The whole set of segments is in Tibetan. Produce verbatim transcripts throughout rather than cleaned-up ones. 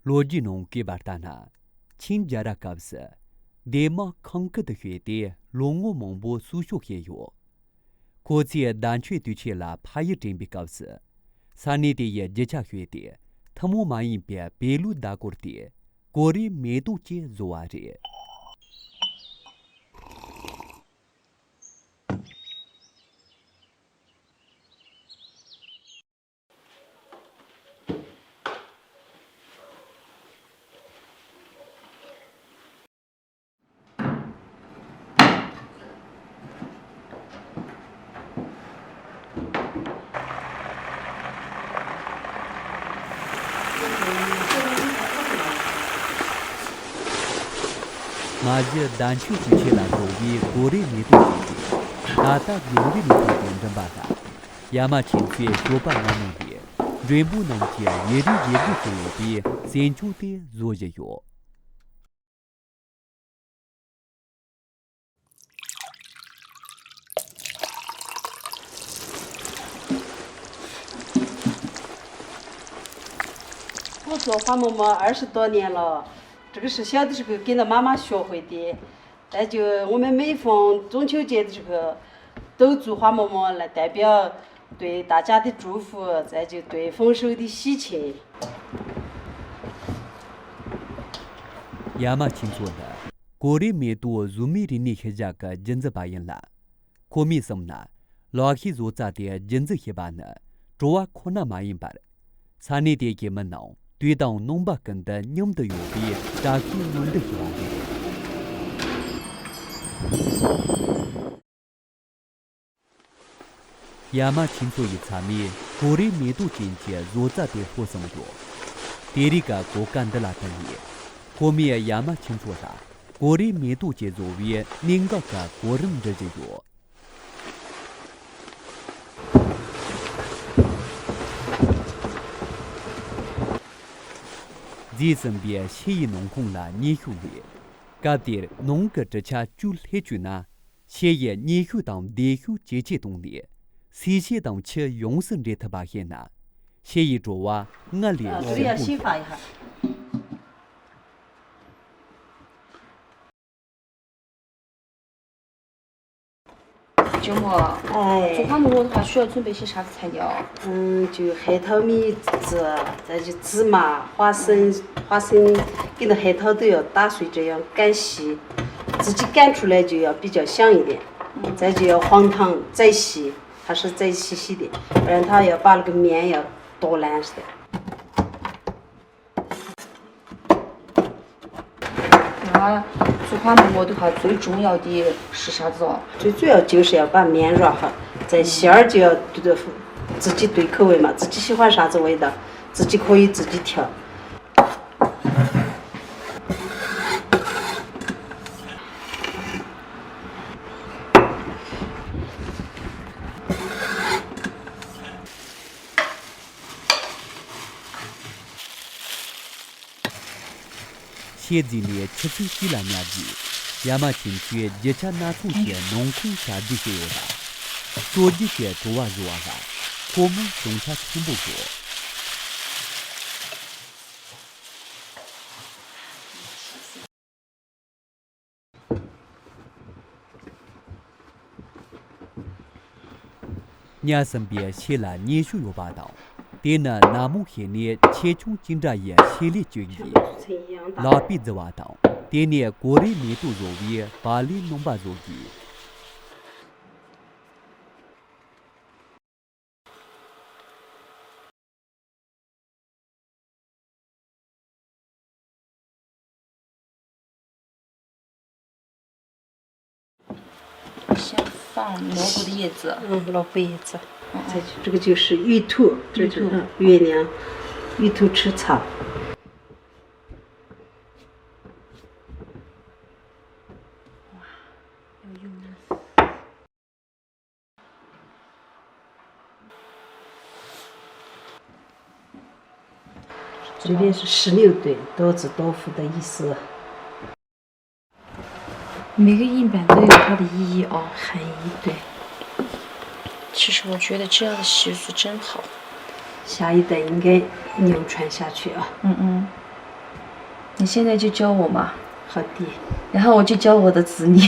ལོ་རྒྱུས་ནང་བཀོད་པ་ལྟར་ན། ཆིང་རྒྱལ་རབས་སྐབས་སུ། སྡེ་དམག་ཁང་ཀི་དུ་བྱོན་ཏེ་ལོ་ངོ་མང་པོ་སྲུང་སྐྱོབ་བྱས་ཡོད། ཁོ་ཚོས་བརྡ་མཆོད་དུས་ཆེན་ལ་ཕ་ཡུལ་དྲན་པའི་སྐབས་སུ། ས་གནས་དེ་ཡི་རྒྱུ་ཆ་བྱོན་ཏེ་ཐུན་མོང་མ་ཡིན་པའི་བོད་ལུགས་བརྡ་སྐོར་ཏེ་གོ་རེ་མེ་ཏོག་ཅེས་བཟོ་བ་རེད། མ་གཞི་བརྡ་མཆོད་ཀྱི་ཆེད་ལ་བཟོ་བའི་གོ་རེ་མེ་ཏོག་ཅེས་ཏེ། ད་ལྟ་དགེ་འདུན་ནས་ཐོན་པའི་མགྲིན་པ་ལ། ཡ་མ་ཆོས་མཚོའི་སྤྱོད་པ་སྔ་མོ་ལས་མགྲོན་པོ་རྣམས་ཀྱིས་ཡི་རིགས་ཡི་གེ་བྱས་ཡོད་པའི་གཟན་ཆུང་དེ་བཟོ་བཞིན་ཡོད། ཁོ་ཚོ་花嬷嬷二十多年了，这个是小的时候跟着妈妈学会的。 咱就我们每逢中秋节的时候，都做花嬷嬷来代表对大家的祝福，再就对丰收的喜庆。ཡ་མ་ཆོས་མཚོ་ནི་གོ་རེ་མེ་ཏོག་བཟོ་མའི་རིག་གནས་ཤུལ་བཞག་གི་རྒྱུན་འཛིན་པ་ཡིན་ལ། ཁོ་མོས་གསུངས་ན། ལག་ཤེས་བཟོ་རྩལ་དེ་རྒྱུན་འཛིན་བྱེད་པ་ནི་བྲོ་བ་ཁོ་ན་མ་ཡིན་པར། ས་གནས་དེ་གའི་མི་རྣམས་དུས་དང་རྣམ་པ་ཀུན་ཏུ་མཉམ་དུ་ཡོད་པའི་བཀྲ་ཤིས་སྨོན་འདུན་ཞུ་བ་རེད། ཡ་མ་ཆོས་མཚོ་ཡི་ཚབ་མས་གོ་རེ་མེ་ཏོག་ཅན་གྱི་བཟོ་རྩལ་དེ་སྤོ་བསམ་འདུག་དེ་རིང་གི་གོ་སྐབས་འདི་ལ་བརྟེན་ནས། ཁོ་མོས་ཡ་མ་ཆོས་མཚོ་ལ་གོ་རེ་མེ་ཏོག་ཅན་བཟོ་བའི་གནད་འགག་གི་གོ་རིམ་འབྲི་བཞིན་ཡོད། རྫས་ཟིན་པའི་ཕྱེ་ཡི་ནང་ཁོངས་ལ་མཉེན་ཤུགས་མེད། སྐབས་དེར་ནང་གི་གྲུབ་ཆ་བཅུད་ལྷད་བཅུག་ན། ཕྱེ་ཡི་མཉེན་ཤུགས་དང་ལྡེམ་ཤུགས་ཇེ་ཆེར་བཏང་ནས། སིལ་ཕྱེ་དང་ཆུ་ཡོངས་སུ་འདྲེས་ཐུབ་པ་བྱས་ན། ཕྱེ་ཡི་བྲོ་བ་སྔར་ལས་ཞིམ་པོ། ཇོ་མོ། ཨེ། ཙོ་ཁ་མོ་བོ་ཁ་ཤོ་ཚུན་པའི་ཤེས་ཤག་ཚན་ཡོ། ཨང་ཅུ་ཧེ་ཐའོ་མི་ཙི། ཙ་ཅི་ཙི་མ་ཧྭ་སན་ཧྭ་སན་ཀི་ནི་ཧེ་ཐའོ་དུ་ཡོ་ཏ་སུའི་ཅི་ཡང་ཀན་ཤི། ཙི་ཅི་ཀན་ཁྲུ་ལེ་ཅི་ཡོ་པི་ཅོ་ཤང་ཡི་དེ། ཙ་ཅི་ཡོ་ཧོང་ཐང་ཙའི་ཤི། ཧ་ཧྲི་ཙའི་ཤི་ཤི་དེ། རན་ཐའོ་ཡོ་པ་ལ་གི་མེན་ཡོ་ཏོ་ལན་ཤི་དེ། ང་ཚོ་ཕ་མ་མོ་དུ་ཁ་ཚོའི་ཅུང་ཡག་དེ་ཧྲི་ཧྲ་ཙོ། ཚོའི་ཚོའི་ཡག་ཅིག་ཧྲི་ཡག་པ་མེན་རོ་ཧ། ཙའི་ཞར་ཅིག་ཡག་དུ་དུ་ཙི་ཅི་དུ་ཁུ་བའི་མ་ཙི་ཅི་ཤི་ཧ་ཧྲ་ཙོ་བའི་ད་ཙི་ཅི་ཁོ་ཡི་ཙི་ཅི་ཐ། ཤེལ་རྫས་ནས་ཆུ་ཚན་གཅིག་ལ་ཉར་རྗེས། ཡ་མ་ཆེན་གྱིས་རྒྱུ་ཆ་སྣ་ཚོགས་ཀྱི་ནང་ཁོངས་གྲ་སྒྲིག་བྱས་ཡོད་ལ། སྲོལ་རྒྱུན་གྱི་བྲོ་བ་བཟོ་བ་ལ་ཁོ་མོས་ཟུངས་ཁྲག་ཆེན་པོ་བཟོ། ཉར་ཟིན་པའི་ཤེལ་ལ་མཉེན་ཤུགས་ཡོད་པ་དང་། དེ་ནི་ནད་མུག་ཞི་ནས་ཆེ་ཆུང་གཅིག་འདྲ་ཡི་ཤེལ་ལས་བཅོས་ཀྱིས་ལག་པས་བརྫི་བ་དང་། དེ་ནས་གོ་རེ་མེ་ཏོག་བཟོ་བའི་བག་ལེབ་རྣམ་པ་བཟོ་དགོས།先放萝卜的叶子。嗯，萝卜叶子。嗯嗯。这个就是芋头，这就芋头。嗯，月亮，芋头吃草。哇，要用力。 这边是十六对，多子多福的意思。每个印版都有它的意义哦，含义，对。其实我觉得这样的习俗真好。下一代应该流传下去啊。嗯嗯。你现在就教我嘛，好的。然后我就教我的子女。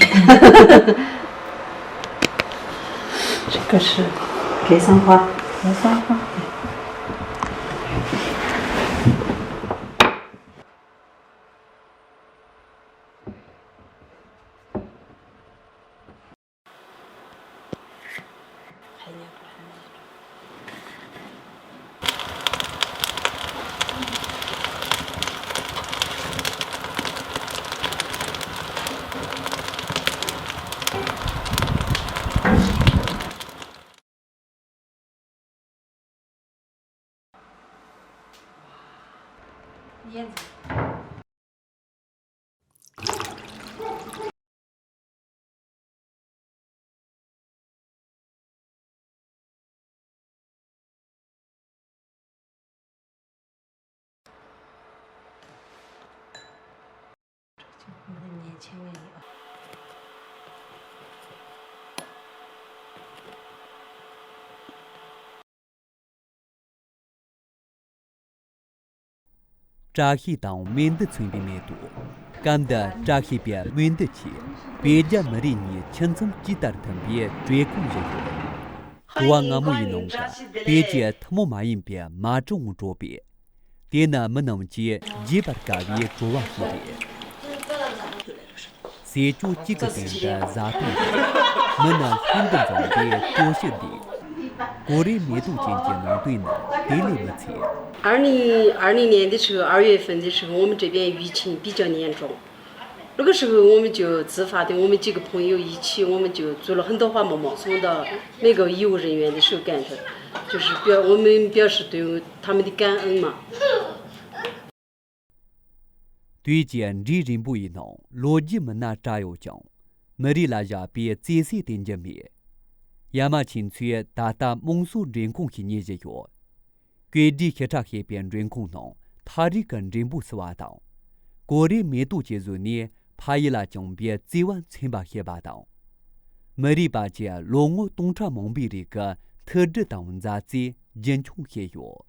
这个是格桑花，格桑花。བཀྲ་ཤིས་དང་མེ་འདི་མཚོན་པའི་མེ་ཏོག་སྐབས་འདི་བཀྲ་ཤིས་པའི་མེ་འདི་ཆེད་བོད་རྒྱ་མི་རིགས་གཉིས་ཁྱིམ་ཚང་གཅིག་ལྟར་མཐུན་པའི་བྲེ་གུང་བཞེས་ཡོད། གོ་བ་སྔ་མོ་ཡི་ནང་གི་བོད་ཀྱི་ཐུན་མོང་མ་ཡིན་པའི་མ་བྲང་བྲོ་པས། དེ་ནི་མི་རྣམས་ཀྱིས་བརྗེད་པར་དཀའ་བའི་བྲོ་བ་ཞིག་རེད། ཟས་བཅུད་གཅིག་གི་སྟེང་དུ་བཟའ་བཏུང་དང་། མི་ནི་ལྷུན་དུ་འཛོམས་པའི་སྤྲོ་ཞིང་བདེ། ཀོ་རེ་མེ་ཏོག་ཅན་གྱི་ནང་དོན་ནི་དེ་ལས་མི་ཚད། 二零二零年的时候，二月份的时候，我们这边疫情比较严重。那个时候，我们就自发的，我们几个朋友一起，我们就做了很多花馍馍，送到那个医务人员的手干头，就是表我们表示对他们的感恩嘛。 དུས་ཀྱི་འབྲས་རིན་པོ་ཡི་ནང་ལོ་རྒྱུས་མི་སྣ་བཀྲ་ཡོད་ཀྱང་། མི་རིགས་ལ་བཞག་པའི་བརྩེ་སེམས་དེ་འགྱུར་མེད། ཡ་མ་ཆེན་མཚོས་ད་ལྟ་དམངས་སྲོལ་འབྲས་ཁུང་ཞིག་ཉོས་བཞིན་ཡོད། བཀོད་སྒྲིག་ཞིབ་ཕྲ་བྱས་པའི་འབྲས་ཁུང་ནང་ཐག་རིང་གི་འབྲས་བུ་བསུ་བ་དང་། ཀོ་རེ་མེ་ཏོག་བཅས་བཟོས་ནས་ཕ་ཡུལ་ལ་བཅངས་པའི་བརྩེ་བ་མཚོན་པ་བྱེད་པ་དང་། མི་རིགས་བར་གྱི་ལོ་ངོ་སྟོང་ཕྲག་མང་པོའི་རིང་གི་མཐུན་སྒྲིལ་དང་མཛའ་བརྩེ་རྒྱུན་འཁྱོངས་བྱས་ཡོད།